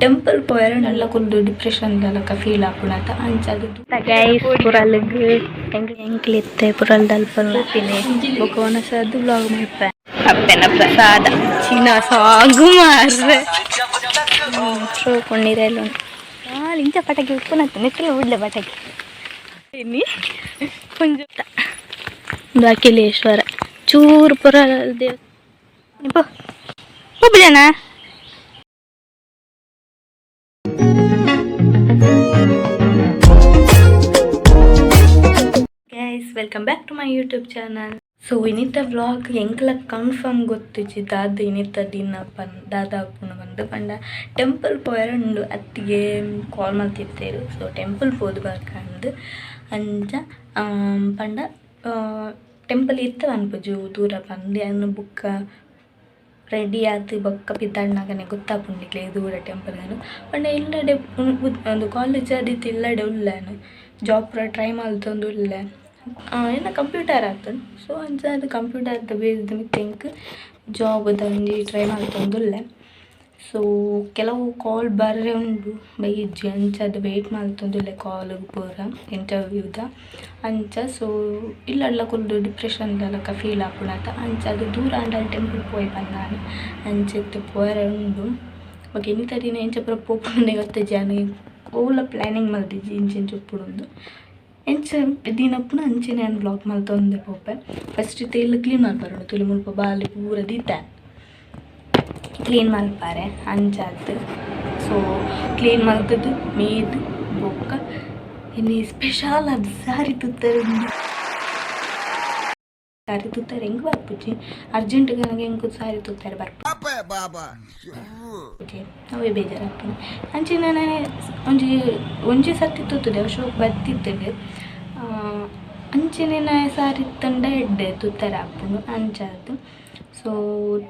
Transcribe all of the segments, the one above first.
Temple ಪೋಯೆರೆ ನಲ್ಲ ಕುಲ್ದು depression ದ feel ಆಪುಂಡತ ಅಂಚಾದ್ guys ಪುರಲ್ಗ್ ಎಂಕ್ಲ್ ಇತ್ತೆ ಪುರಲ್ ದಲ್ಪ ಪೋಪಿನೆ ಬೊಕ ವನಸಾದ್ ವ್ಲಾಗ್ ಮಲ್ಪೆ ಅಪ್ಪೆನ ಪ್ರಸಾದ ಚಿನ್ನ ಸಾಗು ಮಾರ್ರೆ ಶೋಕು ನೀರೆಲ್ಲ ಉಂಟು. ಇಂಚ ಪಟಾಕಿ ಉಪ್ಪುನತ್ತು ನೆತ್ತಲ ಉಡ್ಲೆ ಪಟಾಕಿ ಇನಿ ಒಂಜಿ ಉಂದು ಅಖಿಲೇಶ್ವರ ಚೂರು ಪುರ ದೇವ್ ಪೋ ಪೋಪುಜನ. Guys, welcome back to my YouTube channel. So ಇನಿತ vlog ಎಂಕ್ಲ ಕನ್ಫರ್ಮ್ ಗೊತ್ತುಜಿ ದಾದ ಇನಿತ ದಿನ ಪನ್ ದಾದ ಆಪುಂಡು ಪಂದ್. ಪಂಡ ಟೆಂಪಲ್ ಪೋಯೆರೆ ಉಂಡು, ಅತ್ತಿಗೆ ಕಾಲ್ ಮಲ್ತಿತ್ತೆರ್. ಸೊ ಟೆಂಪಲ್ ಪೋದು ಬರ್ಕಂದ್ ಅಂಚ ಪಂಡ ಟೆಂಪಲ್ ಇತ್ತೆ ಪನ್ಪುಜಿ ದೂರ ಪಂದ್. ಯಾನ್ ಬೊಕ್ಕ ರೆಡಿ ಆದ್ ಬೊಕ್ಕ ಪಿದಡ್ನಗನೆ ಗೊತ್ತಾಪುಂಡು ನಿಕ್ಲೆಗ್ ದೂರ ಟೆಂಪಲ್ ಪಂಡ ಇಲ್ಲಡೆ ಉಂದು ಕಾಲೇಜ್ ಆದಿತ್ತೆ ಇಲ್ಲಡೆ ಉಲ್ಲೆ ಯಾನ್ ಜಾಬ್ ಪೂರ ಟ್ರೈ ಮಲ್ತೊಂದು ಉಲ್ಲೆ. ಎನ್ನ ಕಂಪ್ಯೂಟರ್ ಆತುಂಡು. ಸೊ ಅಂಚಾದ್ ಕಂಪ್ಯೂಟರ್ದ ಬೇಸ್ಡ್ ಮಿತ್ತ್ ಎಂಕ್ ಜಾಬ್ದ ಒಂಜಿ ಟ್ರೈ ಮಲ್ತೊಂದುಲ್ಲೆ. ಸೊ ಕೆಲವು ಕಾಲ್ ಬರ್ರೆ ಉಂಡು, ಬೈಜಿ. ಅಂಚಾದ್ ವೇಟ್ ಮಲ್ತೊಂದುಲ್ಲೆ ಕಾಲ್ಗ್ ಪೂರ ಇಂಟರ್ವ್ಯೂದ ಅಂಚ. ಸೊ ಇಲ್ಲಡ್ಲ ಕುಲ್ದು ಡಿಪ್ರೆಷನ್ ದ ಫೀಲ್ ಆಪುಂಡತ, ಅಂಚಾದ್ ದೂರ ಆಂಡಲ ಟೆಂಪಲ್ ಪೋಯಿ ಪಂದ್ ಅಂಚ ಇತ್ತೆ ಪೋಯೆರೆ ಉಂಡು. ಬೊಕ ಇನಿತ ದಿನ ಎಂಚ ಪೂರ ಪೋಪುಂಡು ಗೊತ್ತಿಜ್ಜಿ. ಯಾನ್ ಒವ್ಲ ಪ್ಲ್ಯಾನಿಂಗ್ ಮಲ್ತಿಜಿ ಇಂಚ ಇಂಚ ಉಪ್ಪುಂಡು. ಎಂಚ ದಿನ ಉಪ್ಪುಂಡು ಅಂಚೆನೆ ಯಾನ್ ವ್ಲಾಗ್ ಮಲ್ತೊಂದೆ ಪೋಪೆ. ಫಸ್ಟ್ ಇತ್ತೆ ಇಲ್ಲ್ ಕ್ಲೀನ್ ಮಲ್ಪರೆ ಉಂಡು. ತೂಲೆ ಮುಲ್ಪ ಬಾಲೆ ಪೂರ ದೀತೆ, ಕ್ಲೀನ್ ಮಲ್ಪರೆ ಅಂಚಾದ್. ಸೊ ಕ್ಲೀನ್ ಮಲ್ತುದು ಮೀದ್ ಬೊಕ್ಕ ಇನಿ ಸ್ಪೆಷಲ್ ಆದ್ ಸಾರಿ ತುತ್ತರೆ ಉಂಡು. ಸಾರಿ ತುತ್ತಾರೆ ಎಂಕ್ ಬರ್ಪುಜಿ. ಅರ್ಜೆಂಟ್ ನನಗೆ ಎಂಕ್ ಸಾರಿ ತುತ್ತಾರೆ ಬರ್ಪುಜಿ, ಅವೇ ಬೇಜಾರಾಪುಂಡು. ಅಂಚೆನೆ ಒಂಜಿ ಒಂಜಿ ಸರ್ತಿ ತುತ್ತುದೆ, ಅವು ಶೋಕು ಬತ್ತಿತ್ತುಂಡು. ಅಂಚೆನೆ ಸಾರಿ ಇತ್ತಂಡ ಎಡ್ಡೆ ತುತ್ತರ ಆಪುಂಡು ಅಂಚಾದ್. ಸೊ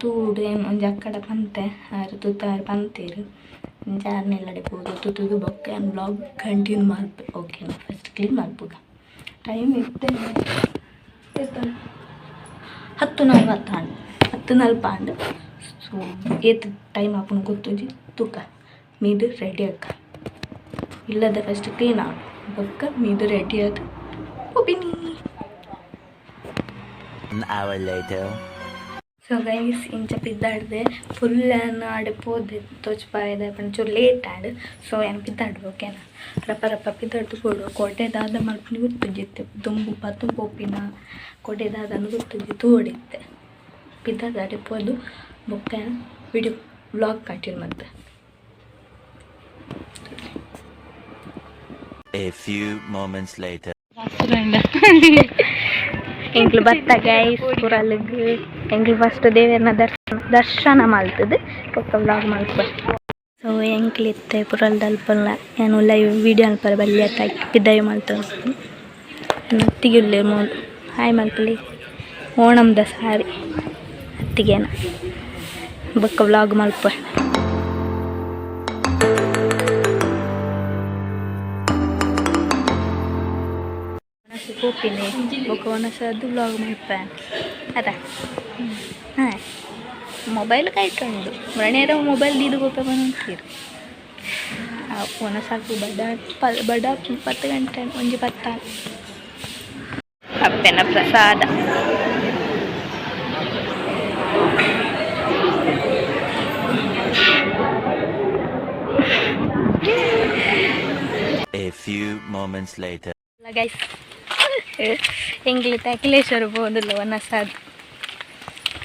ತೂಡು ಒಂಜಿ ಅಕ್ಕಡ ಪಂತೆ ಆರ್ ತುತ್ತಾರೆ ಪಂತೆರ್. ಅಂಚ ಆರ್ನ ಇಲ್ಲಡೆ ಪೋದು ತುತ್ತುದು ಬೊಕ್ಕ ಯಾನ್ ವ್ಲಾಗ್ ಕಂಟಿನ್ಯೂ ಮಲ್ಪೆ, ಓಕೆನಾ? First clean ಮಲ್ಪುಗ. ಟೈಮ್ ಇತ್ತೆ 10:40 ಆಂಡ್, 10:40 ಆಂಡ್. ಸೊ ಏತ್ ಟೈಮ್ ಆಪುಂಡು ಗೊತ್ತುಜಿ, ತೂಕ. ಮೀದ್ ರೆಡಿ ಅಕ್ಕ ಇಲ್ಲದ ಫಸ್ಟ್ ಕ್ಲೀನ್ ಆವಡ್, ಬೊಕ್ಕ ಮೀದ್ ರೆಡಿ ಆದ್ ಪೋಪಿನಿ. An hour later. So guys, ಇಂಚ ಪಿದ್ದಾಡ್ದೆ ಫುಲ್ ಯಾನ್ ಆಡೆ ಪೋದೆ ತೋಜ್ಪಾಯೆರೆ ಪಂಡ ಚೂರು ಲೇಟ್ ಆಂಡ್. ಸೊ ಯಾನ್ ಪಿದ್ದಾಡ್ದೆ, ಓಕೆನಾ? ರಪ್ಪ ರಪ್ಪ ಪಿದ್ದಾಡ್ದು ಪೋಡು. ಕೋಟೆ ದಾದ ಮಲ್ಪುನಿ ಗೊತ್ತುಜ್ಜಿ ಇತ್ತೆ. ದುಂಬು ಪತ್ತೊಂದು ಪೋಪಿನ ಕೋಟೆ ದಾದ ಗೊತ್ತುಜ್ಜಿ, ತೂವೊಡಿತ್ತೆ. ಪಿದ್ದಾಡ್ದು ಆಡೆ ಪೋದು ಬೊಕ್ಕ ವಿಡಿಯೋ ವ್ಲಾಗ್ ಕಂಟಿನ್ಯೂ ಮಲ್ತೆ. A few moments later. ಎಂಕ್ಲು ಬತ್ತ ಗೈಸ್ ಪುರಲ್ಗ್. ಎಂಕ್ಲು ಫಸ್ಟ್ ದೇವೆರ್ನ ದರ್ಶನ ದರ್ಶನ ಮಲ್ತುದು ಬೊಕ್ಕ ವ್ಲಾಗ್ ಮಲ್ಪ. ಸೊ ಎಂಕ್ಲು ಇತ್ತೆ ಪುರಲ್ ದಲ್ಪಲ ಯಾನ್ ಲೈವ್ ವಿಡಿಯೋ ಮಲ್ಪರೆ ಬಲ್ಲಿ ಅತ್ತ, ಪಿದಯಿ ಮಲ್ತೊಂದು. ಅತ್ತಿಗೆ ಉಲ್ಲೆರ್ ಮೂಲು, ಹಾಯ್ ಮಲ್ಪುಲೆ. ಓಣಂದ ಸಾರಿ ಅತ್ತಿಗೆನ. ಬೊಕ್ಕ ವ್ಲಾಗ್ ಮಲ್ಪ. ಪೋಪಿನಿ, ಬೊಕ್ಕ ವನಸಾದ್ ವ್ಲಾಗ್ ಮಲ್ಪೆ ಅತ. ಹಾಂ, ಮೊಬೈಲ್ ಕೈಟುಂಡು ಮರಣೇರ ಮೊಬೈಲ್ ದೀದ್ ಪೋಪೆ ಪನೊಂತೀರ್. ವನಸಾಕು ಬಡ ಬಡ 10 ಗಂಟೆ 1:10. ಅಪ್ಪೆನ ಪ್ರಸಾದ. A few moments later. Guys, ಎಂಕ್ಲಿತ್ತೆ Akhileshwara ಪೋದುಲ್ಲ ವನಸಾದ್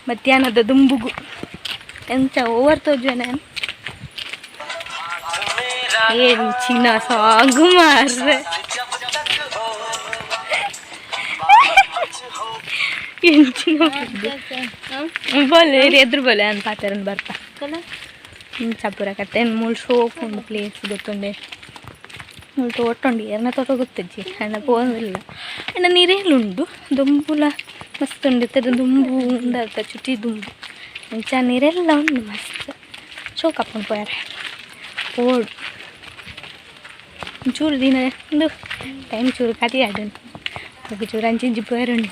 ಮಧ್ಯಾಹ್ನದ ದುಂಬುಗು. ಎಂಚ ಓವರ್ ತೋಜುವೆ ನಾನು? ಎಂಚಿನ ಸಾಂಗು ಮಾರ್ರೆ, ಎಂಚಿನ ಬೋಲೆ ಎದುರು ಬೋಲೆ ಅನ್ ಪಾತೆರನ್ ಬರ್ಪ. ಇಂಚ ಪೂರ ಕತೆ. ಮೂಲು ಶೋಕ್ ಉಂಡು ಪ್ಲೇಸ್ ಗೊತ್ತುಂಡೆ. ಮೂಲು ತೋಟ ಉಂಡು, ಏರ್ನ ತೋಟ ಗೊತ್ತಿಜ್ಜಿ, ಅಣ್ಣ ಪೋಂದಿಲ್ಲ. ಅಣ್ಣ ನೀರೇಲು ಉಂಡು, ದುಂಬುಲ ಮಸ್ತ್ ಉಂಡು. ಇತ್ತದ ದುಂಬು ಉಂಡತ್ತ ಚುಟಿ ದುಂಬು ಇಂಚ ನೀರೆಲ್ಲ ಉಂಡು, ಮಸ್ತ್ ಶೋಕ್ ಆಪುಂಡು ಪೋಯರೆ. ಪೋಡು ಚೂರು ದಿನ ಉಂದು ಟೈಮ್ ಚೂರು ಕತಿ ಆಡುಂಡು. ಬೊಕ ಚೂರು ಅಂಚಿ ಇಂಚಿ ಪೋಯರೆ ಉಂಡು.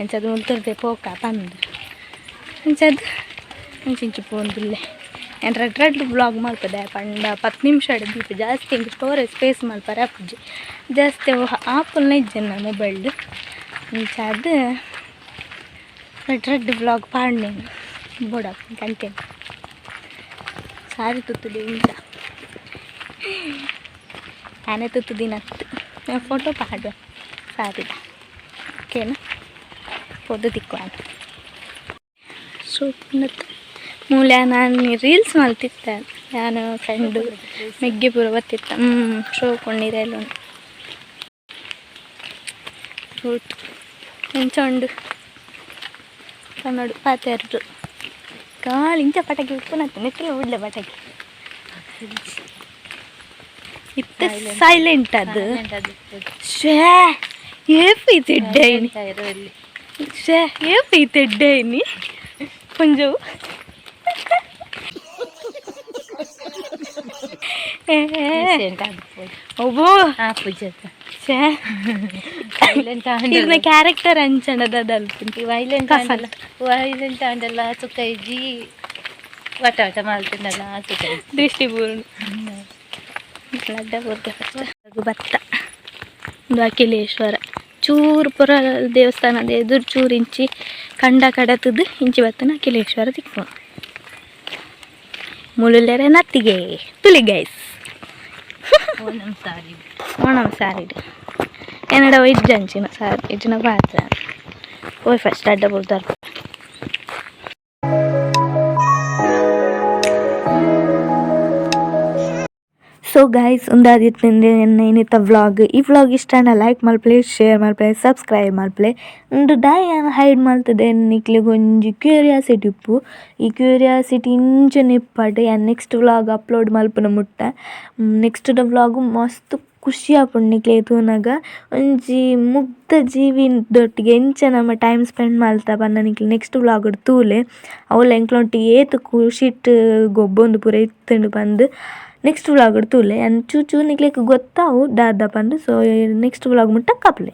ಅಂಚಾದ್ ಮುಲ್ತೊರ್ದೆ ಪೋಕ ಪಂದ್ ಅಂಚಾದ್ ಅಂಚಿಂಚಿ ಪೋವೊಂದುಲ್ಲೆ. ಯಾನ್ ರಡ್ಡ್ ರಡ್ಡ್ ವ್ಲಾಗ್ ಮಲ್ಪದೆ ಪಂಡ 10 ನಿಮಿಷ ದೀಪ ಜಾಸ್ತಿ ಎಂಕ್ ಸ್ಟೋರೇಜ್ ಸ್ಪೇಸ್ ಮಲ್ಪರೆ ಆಪುಜಿ ಜಾಸ್ತಿ. ಅವು ಆಪುಲ್ನ ಇಜ್ಜೆನ್ನ ಮೊಬೈಲ್ಡ್. ಅಂಚಾದ್ ರಡ್ಡ್ ರಡ್ಡ್ ವ್ಲಾಗ್ ಪಾಡ್ನೇನು ಬೋಡ ಕಂಟೆಂಟ್. ಸಾರಿ ತುತ್ತುದು ಇಂಚ ಆನೆ ತುತ್ತುದಿನತ್ತು ಫೋಟೋ ಪಾಡುವೆ ಸಾರಿದ. ಓಕೆನಾ? ಪೊದು ತಿಕ್ಕುವ. ಸೂಪರ್. ಮೂಲ ನಾನು ರೀಲ್ಸ್ ಮಲ್ತಿತ್ತೆ. ನಾನು ಫ್ರೆಂಡು ಮೆಗ್ಗೆ ಪೂರ ಬತ್ತಿತ್ತ. ಶೋಕ್ ಉಂಡು. ಉಂಡು ಫ್ರೂಟ್ ಎಂಚ ಉಂಡು ಕನ್ನಡ ಪಾತೆರ್ದು ಕಾಳು ಇಂಚ ಪಟಾಕಿ ಉಪ್ಪುನತ್ತು ನೆತ್ತಲ ಬಿಡ್ಲೆ ಪಟಾಕಿ ಇತ್ತೆ ಸೈಲೆಂಟ್ ಅದು. ಶೇ, ಏಪ್ ಇತ್ತಿಡ್ಡೆ? ಶೇ, ಏಪ್ ಇತ್ತಿಡ್ಡೆ ಇನಿ ಪೊಂಜವು? ಒಬ್ಬೋ ಶೇ, ಇರ್ನ ಕ್ಯಾರೆಕ್ಟರ್ ಅಂಚನದ ಅಲ್ಪುಂಡು. ವೈಲೆಂಟ್ ಆಂಡಲ, ವೈಲೆಂಟ್ ಆಂಡಲ ಸುಖ ಇಜ್ಜಿ. ವಟ ವಟ ಮಲ್ತಿಂಡಲ ಸುಖ ಇಜ್ಜಿ. ದೃಷ್ಟಿ ಪೂರ್ಣ ಲಡ್ಡ ಪೂರ್ತಿ. ಫಸ್ಟ್ ಭತ್ತ. ಒಂದು ಅಖಿಲೇಶ್ವರ ಚೂರು ಪುರ ದೇವಸ್ಥಾನದ ಎದುರು ಚೂರು ಇಂಚಿ ಕಂಡ ಕಡತದ್ದು ಇಂಚಿ ಬತ್ತನ ಅಖಿಲೇಶ್ವರ ತಿಕ್ಕು. ಮುಳುಲೆರೆ ನತ್ತಿಗೆ ತುಲಿ ಗೈಸ್. ಓಣಂ ಸಾರಿ. ಓಣಂ ಸಾರಿಡ್ ಎನ್ನಡ ಇಜ್ಜಂಚಿನ ಸಾರಿ ಇಜ್ಜಿನ ಪಾತ್ರ. ಓಯ್, ಫಸ್ಟ್ ಅಡ್ಡ ಬೋಲ್ತಾರ. ಸೊ ಗೈಸ್, ಉಂದಾದಿತ್ತಿಂದೆ ಎನ್ನ ಇನಿತ ವ್ಲಾಗ್. ಈ ವ್ಲಾಗ್ ಇಷ್ಟ ಆಂಡ ಲೈಕ್ ಮಲ್ಪಲೆ, ಶೇರ್ ಮಲ್ಪಲೆ, ಸಬ್ಸ್ಕ್ರೈಬ್ ಮಲ್ಪಲೆ. ಉಂದು ದಾಯೆ ಯಾನ್ ಹೈಡ್ ಮಲ್ತದೆ? ನಿಕ್ಲೆಗ್ ಒಂಜಿ ಕ್ಯೂರಿಯಾಸಿಟಿ ಇಪ್ಪು. ಈ ಕ್ಯೂರಿಯಾಸಿಟಿ ಇಂಚನೆ ಇಪ್ಪಡ್ ಯಾನ್ next vlog upload ಮಲ್ಪುನ ಮುಟ್ಟ. ನೆಕ್ಸ್ಟ್ ದ ವ್ಲಾಗ್ ಮಸ್ತ್ ಖುಷಿ ಆಪುಂಡು ನಿಕ್ಲೆಗ್ ತೂನಗ. ಒಂಜಿ ಮುಗ್ಧ ಜೀವಿದೊಟ್ಟಿಗೆ ಎಂಚ ನಮ ಟೈಮ್ ಸ್ಪೆಂಡ್ ಮಲ್ತ ಪಂಡ ನಿಕ್ಲ್ ನೆಕ್ಸ್ಟ್ ವ್ಲಾಗ್ ಡ್ ತೂಲೆ. ಅವ್ಲು ಎಂಕ್ಲೊಟ್ಟಿಗೆ ಏತ್ ಖುಷಿಟ್ ಗೊಬ್ಬೊಂದು ಪೂರ ಇತ್ತುಂಡು ಪಂದ್ ನೆಕ್ಸ್ಟ್ ವ್ಲಾಗ್ ಡ್ ತೂಲೆ. ಯಾನ್ ಚೂರು ಚೂರು ನಿಕ್ಲೆಗ್ ಗೊತ್ತಾವು ದಾದ ಪಂದ್. ಸೊ ನೆಕ್ಸ್ಟ್ ವ್ಲಾಗ್ ಮುಟ್ಟ ಕಾಪುಲೆ.